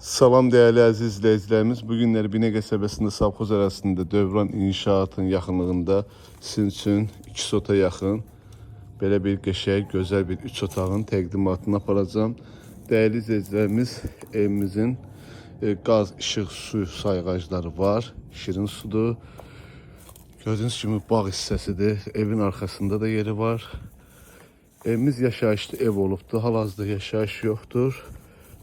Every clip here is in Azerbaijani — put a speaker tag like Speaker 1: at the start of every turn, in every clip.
Speaker 1: Salam dəyərli əziz izləyicilərimiz. Bu günlər Binə qəsəbəsində Savxoz ərazisində Dövran inşaatın yaxınlığında sizin üçün 2 sota yaxın belə bir qəşəng, gözəl bir 3 otağın təqdimatını aparacağam. Dəyərli izləyicilərimiz, evimizin qaz, işıq, su sayğacları var. Şirin sudur. Gördüyünüz kimi bağ hissəsidir. Evin arxasında da yeri var. Evimiz yaşayışlı ev olubdur. Hal-hazırda yaşayış yoxdur.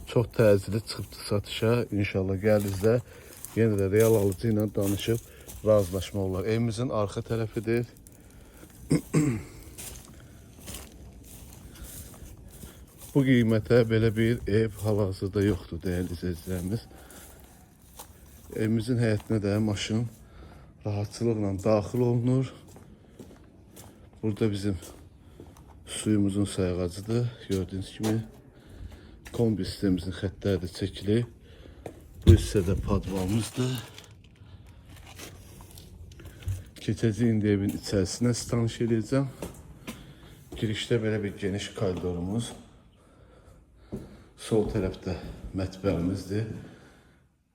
Speaker 1: Çox təcili çıxıbdı satışa. İnşallah gəldinizdə yenə də real alıcı ilə danışıb razılaşmaq olar. Evimizin arxa tərəfidir. Bu qiymətə belə bir ev hal-hazırda yoxdur dəyərli izləyicilərimiz. Evimizin həyətinə də maşın rahatçılıqla daxil olunur. Burada bizim suyumuzun sayğacıdır. Gördüyünüz kimi kombi sistemimizin xəttləri də çəkilib. Bu hissədə padvalımızdır. Keçəcək indi evin içərisinə sizi tanış eləyəcəm. Girişdə belə bir geniş koridorumuz. Sol tərəfdə mətbəximizdir.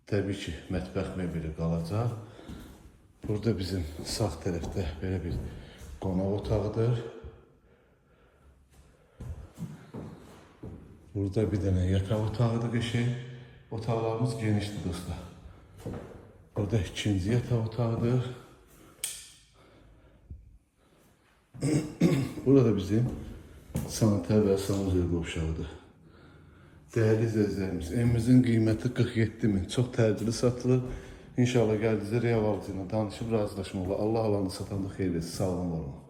Speaker 1: Təbii ki, mətbəx mebeli qalacaq. Burada bizim sağ tərəfdə belə bir qonaq otağıdır. Burada bir dənə yataq otağıdır qəşəng. Otaqlarımız genişdir dostlar. Burada ikinci yataq otağıdır. Burada da bizim sanitar və sanuzel qovşağıdır. Dəyərli izləyicilərimiz, evimizin qiyməti 47 min. Çox təcili satılır. İnşallah gəldiyinizdə real alıcı ilə danışıb razılaşmaq olar. Allah alanı satanda xeyir etsin. Sağ olun, var olun.